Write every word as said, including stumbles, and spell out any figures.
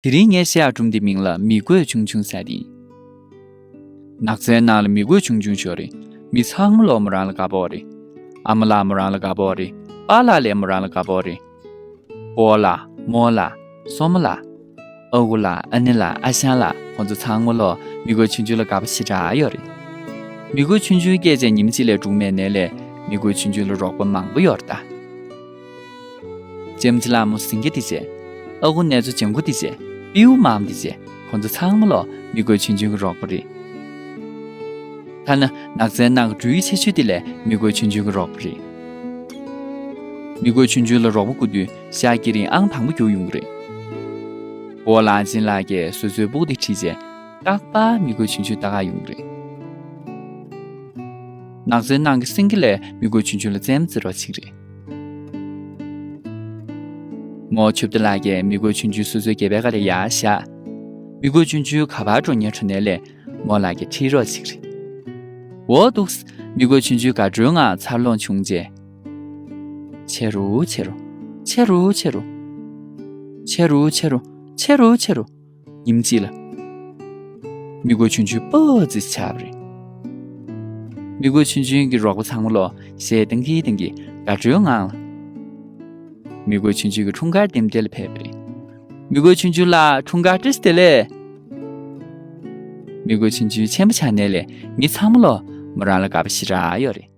དེ་རིང་ངས་བཤད་ཡག་སྒྲུང་འདི་མིང་ལ་མི་རྒོད་ཆུང་ཆུང་ཟེར་ཏེ་ཡིན། ནགས་ཚལ་ནང་ལ་མི་རྒོད་ཆུང་ཆུང་ཞིག་ཡོད་རེད། མི་ཚང་མ་ལོ་མོ་རང་ལ་དགའ་པོ་རེད། ཨ་མ་ལགས་མོ་རང་ལ་དགའ་པོ་རེད། པཱ་ལགས་ལགས་མོ་རང་ལ་དགའ་པོ་རེད། སྤོ་ལགས་མོ་ལགས་སོ་མོ་ལགས། ཨ་ཁུ་ལགས་ཨ་ནེ་ལགས་ཨ་ཞང་ལགས་ཁོང་ཚོ་ཚང་མ་ལོ་མི་རྒོད་ཆུང་ཆུང་ལ་དགའ་པོ་ཞེ་དྲག་ཡོད་རེད། མི་རྒོད་ཆུང་ཆུང་སྐྱེས་བྱས་ཉིན་གཅིག་ལས་འགྲུབ་མེད་ནའི་ལས་མི་རྒོད་ཆུང་ཆུང་ལ་རོགས་པ་མང་པོ་ཡོད་རེད་ད། ལྕམ་ཆེན་ལགས་མོ་ཟིང་སྐྱ་དེ་བྱས། ཨ་ཁུ་ནེ་ཙོ་ལྗང་ཁུ་དེ་བྱས། སྤྲེའུ་དམར་མོ་དེ་བྱས། ཁོང་ཚོ་ཚང་མ་ལོ་མི་རྒོད་ཆུང་ཆུང་གི་རོགས་པ་རེད། ཐ་ན་ནགས་ཚལ་ནང་གི་སྦྲུལ་ཆེ་ཤོས་དེ་ལས་མི་རྒོད་ཆུང་ཆུང་གི་རོགས་པ་རེད། མི་རྒོད་ཆུང་ཆུང་ལ་རོགས་པ་དགོས་དུས་ཤར་དགེ་རིང་ཨང་དང་པོ་རྒྱུགས་ཡོང་གི་རེད། སྤོ་ལགས་ཨ་ཅིན་ལགས་ཀྱིས་སོ་སོའི་སྤུ་གུ་དེ་ཁྲིད་བྱས། རྟག་པར་མི་རྒོད་ཆུང་ཆུང་ལྟ་ག་ཡོང་གི་རེད། ནགས་ཚལ་ནང་གི་སེང་གེ་ལས་མི་རྒོད་ཆུང་ཆུང་ལ་རྩེད་མོ་རྩེ་རོགས་བྱེད་ཀྱི་རེད། མོ་ཆུབ་བདེ་ལགས་ཀྱིས་མི་རྒོད་ཆུང་ཆུང་སོ་སོའི་སྐེད་པའི་ཁ་ལ་ཡར་བཞག་མི་རྒོད་ཆུང་ཆུང་ག་པར་འགྲོ་སྙིང་བྲོ་ནའི་ལས་མོ་ལགས་ཀྱིས་ཁྲིད་རོགས་བྱེད་ཀྱི་རེད། འོ་འདུག་མི་རྒོད་ཆུང་ཆུང་དགའ་སྤྲོའི་ངང་འཚར་ལོངས་བྱུང་རྗེས། ཆེ་རུ་ཆེ་རུ། ཆེ་རུ་ཆེ་རུ། ཆེ་རུ་ཆེ་རུ། ཆེ་རུ་ཆེ་རུ། ཉིན་གཅིག་ལ། མི་རྒོད་ཆུང་ཆུང་སྤུ་ཙམ་ཆགས་པ་རེད། མི་རྒོད་ཆུང་ཆུང་གི་རོགས་པ་ཚང་མ་ལོ་གཞས་བཏང་གིན་བཏང་གིན་དགའ་སྤྲོའི་ངང་ལ། མི་རྒོད་ཆུང་ཆུང་གི་འཁྲུངས་སྐར་རྟེན་འབྲེལ་ལ་ཕེབས་པ་རེད། མི་རྒོད་ཆུང་ཆུང་ལགས་འཁྲུངས་སྐར་བཀྲ་ཤིས་བདེ་ལེགས། མི་རྒོད་ཆུང་ཆུང་ཆེན་པོ་ཆགས་ནའི་ལས་མི་ཚང་མ་ལོ་མོ་རང་ལ་དགའ་པོ་ཞེ་དྲག་ཡོད་རེད།